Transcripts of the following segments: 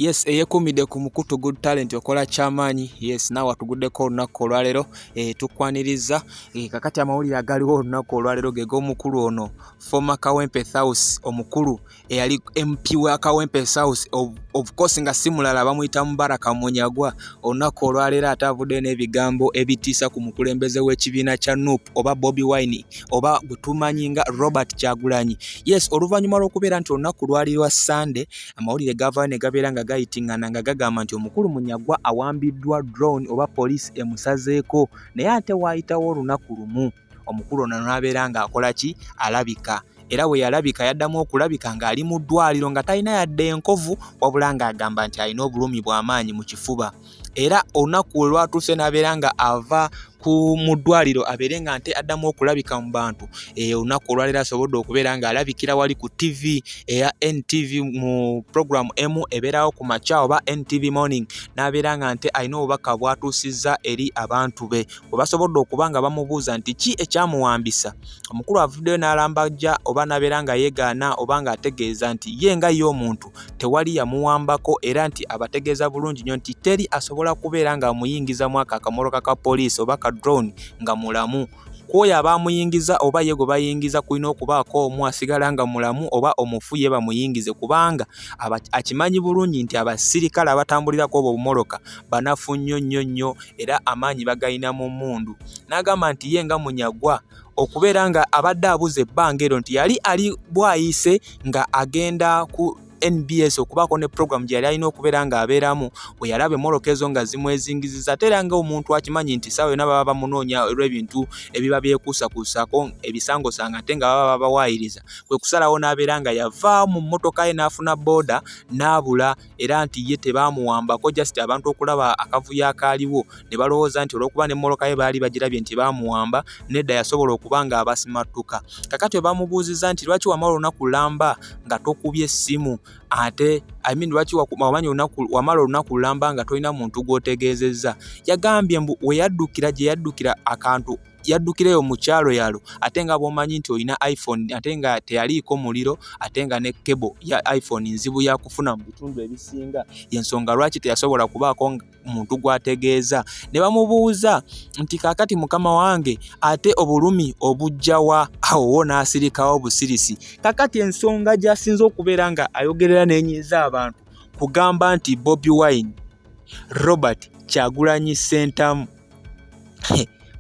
Yes, eyeekuumidde ku mukutu Good Talent okola kyamaanyi. Yes, naawe atuguddeko olunaku olwaleero, tukwaniriza. Kakati amawulire agaliwo olunaku olwaleero ge g'omukulu ono former Kawempe South, omukulu eyali MP wa Kawempe South, of course nga si mulala bamuyita Mubaraka Munyagwa. Olunaku olwaleero ate avuddeyo n'ebigambo ebitiisa ku mukulembeze w'ekibiina kya NUP oba Bobi Wine oba gwe tumanyi nga Robert Kyagulanyi. Yes, oluvannyuma lw'okubeera nti olunaku lwali lwa Ssande, amawulire gavaayo ne gabeera nga gayitingana nga gagamba nti omukulu Munyagwa awambiddwa drone oba poliisi emusazeeko, naye ate waayitawo olunaku lumu omukulu ono n'abeera ng'akola ki? Alabika. Era bwe yalabika yaddamu okulabika ng'ali mu ddwaliro nga talina yadde enkovu, wabula ng'agamba nti alina obulumi bw'amaanyi mu kifuba. Era olunaku we lwatuuse n'abeera nga ava ku mu ddwaliro abeere nga nte addamu okulabika mu bantu. Olunaku olwaleero asobodde okubeera ng'alabikira wali ku TV eya NTV mu program emu ebeerawo ku makya oba NTV Morning, n'abeera nga nte alina obubaka bw'atuusizza eri abantu be bwe basobodde okuba nga bamubuuza nti ki ekyamuwambisa. Omukulu avuddeyo n'alambajja oba n'abeera nga yeegaana oba ng'ategeeza nti ye nga ye omuntu tewali yamuwambako, era nti abategeeza bulungi nnyo nti teri asobola kubeera ng'amuyingiza mu ako akamoloka ka poliisi oba ka drone nga mulamu. Ku oyo aba amuyingiza oba ye gwe bayingiza kulina okubaako omu asigala nga mulamu oba omufu ye bamuyingize, kubanga akimanyi bulungi nti abasirikale abatambulirako obwo obumoloka banafu nnyo nnyo nnyo era amaanyi bagayina mu mmundu. N'agamba nti ye nga Munyagwa okubeera nga abadde abuza ebbanga eryo nti yali ali bwayise nga agenda ku NBS okubaako ne program gye yali alina okubeera ng'abeeramu, bwe yalaba emmoloka ezo nga zimwezingiziza, ate era ng'omuntu akimanyi nti essaawa yonna baba bamunoonya olw'ebintu ebiba byekuusakuusaako ebisangosanga ate nga baba babawaayiriza, kwe kusalawo n'abeera nga yava mu mmotoka ye n'afuna bbooda n'abula, era nti ye tebaamuwambako, just abantu okulaba akavuyo akaaliwo ne balowooza nti olw'okuba n'emmoloka ye baali bagirabye nti baamuwamba. Nedda, yasobola okuba ng'abasimattuka. Kakati we bamubuuzizza nti lwaki wamala olunaku lulamba nga tokubye essimu, ate I mean lwaki wamala olunaku lulamba nga tolina muntu gw'otegeezezza, yagambye mbu we yaddukira gye yaddukira akantu yaddukira eyo mu kyalo yalo, ate nga bw'omanyi nti olina iPhone ate nga teyaliiko muliro, ate nga ne cable ya iPhone nzibu yakufuna mu bitundu ebisinga, y'ensonga lwaki teyasobola kubaako muntu gw'ategeeza. Ne bamubuuza nti kaakati mukama wange ate obulumi obujja wa? Awo wo n'asirikawo busirisi. Kaakati ensonga gy'asinze okubeera nga ayogerera n'enyiiza abantu kugamba nti Bobi Wine, Robert Kyagulanyi Ssentamu,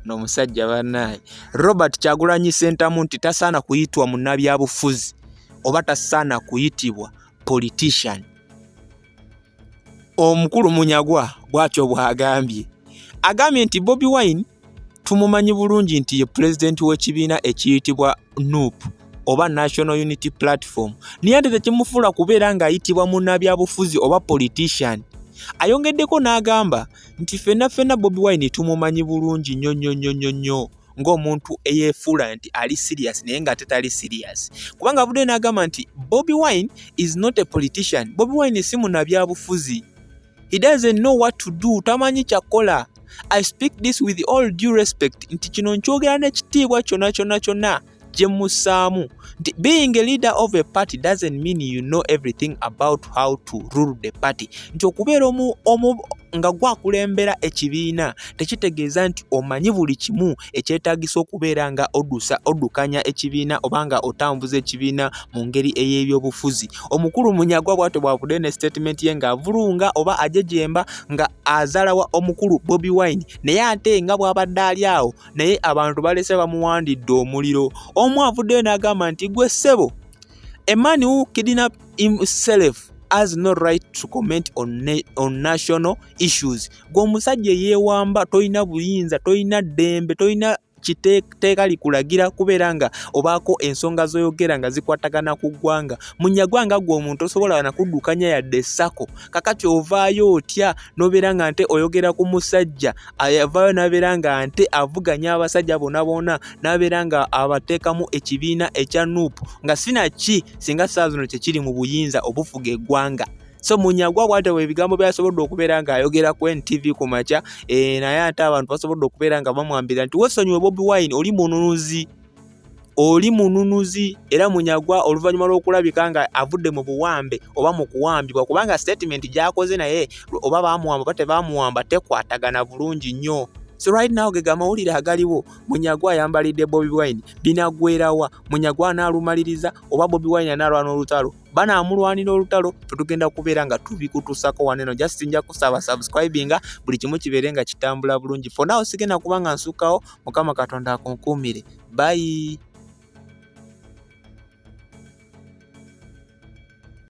n'omusajja bannaaye Robert Kyagulanyi Ssentamu, nti tasaana kuyitwa munnabyabufuzi oba tasaana kuyitibwa politician. Omukulu Munyagwa bw'atyo bw'agambye. Agambye nti Bobi Wine tumumanyi bulungi nti ye pulezidenti w'ekibiina ekiyitibwa NUP oba National Unity Platform, naye ate tekimufuula kubeera ng'ayitibwa munnabyabufuzi oba politician. Ayongeddeko n'agamba nti ffenna ffenna Bobi Wine tumumanyi bulungi nnyo nnyo nnyo nnyo nnyo ng'omuntu eyeefuula nti ali serious naye ng'ate tali serious, kubanga avuddeyo n'agamba nti Bobi Wine is not a politician. Bobi Wine si munnabyabufuzi. He doesn't know what to do, tamanyi kyakola. I speak this with all due respect, nti kino nkyogera n'ekitiibwa kyonna kyonna kyonna gye mussaamu, nti being a leader of a party doesn't mean you know everything about how to rule the party, nti okubeera omu nga gwakulembera ekibiina tekitegeeza nti omanyi buli kimu ekyetaagisa okubeera nga oddusa oddukanya ekibiina oba nga otambuza ekibiina mu ngeri ey'ebyobufuzi. Omukulu Munyagwa bw'atyo bw'avuddeyo ne statement ye ng'avulunga oba ajejemba nga azaalawa omukulu Bobi Wine, naye ate nga bw'abadde ali awo naye abantu balese bamuwandidde omuliro. Omu avuddeyo n'agamba nti gwe ssebo, a man who kidnap himself has no right to comment on national issues. Gwe omusajja eyeewamba tolina buyinza, tolina ddembe, tolina kiteeka likulagira kubeera nga obaako ensonga z'oyogera nga zikwatagana ku ggwanga. Munyagwa nga ggwe omuntu osobola nakuddukanya yadde SACCO, kakati ovaayo otya n'obeera nga nte oyogera ku musajja avaayo n'abeera nga nte avuganya abasajja bonna bonna n'abeera nga abateekamu ekibiina ekya NUP nga sinaki singa ssaawa zino tekiri mu buyinza obufuga eggwanga? So Munyagwa bw'atyo ebigambo byasobodde okubeera ng'ayogera ku NTV ku makya, naye ate abantu basobodde okubeera nga bamwambira nti weesonyiwe Bobi Wine, oli mununuzi. Oli mununuzi era munyagwa oluvannyuma lw'okulabika nga avudde mu buwambe oba mu kuwambibwa, kubanga statement gy'akoze naye oba baamuwamba oba tebaamuwamba tekwatagana bulungi nnyo. So right now ge gamawulire agaliwo. Munyagwa ayambalidde Bobi Wine, binaggwerawa? Munyagwa anaalumaliriza oba Bobi Wine anaalwana olutalo? Banaamulwanira olutalo? Tetugenda kubeera nga tubikutusako wano eno. Just nja kusaba subscribinga, buli kimu kibeere nga kitambula bulungi. For now sigenda kuba nga nsukkawo. Mukama Katonda akunkuumire. Bye.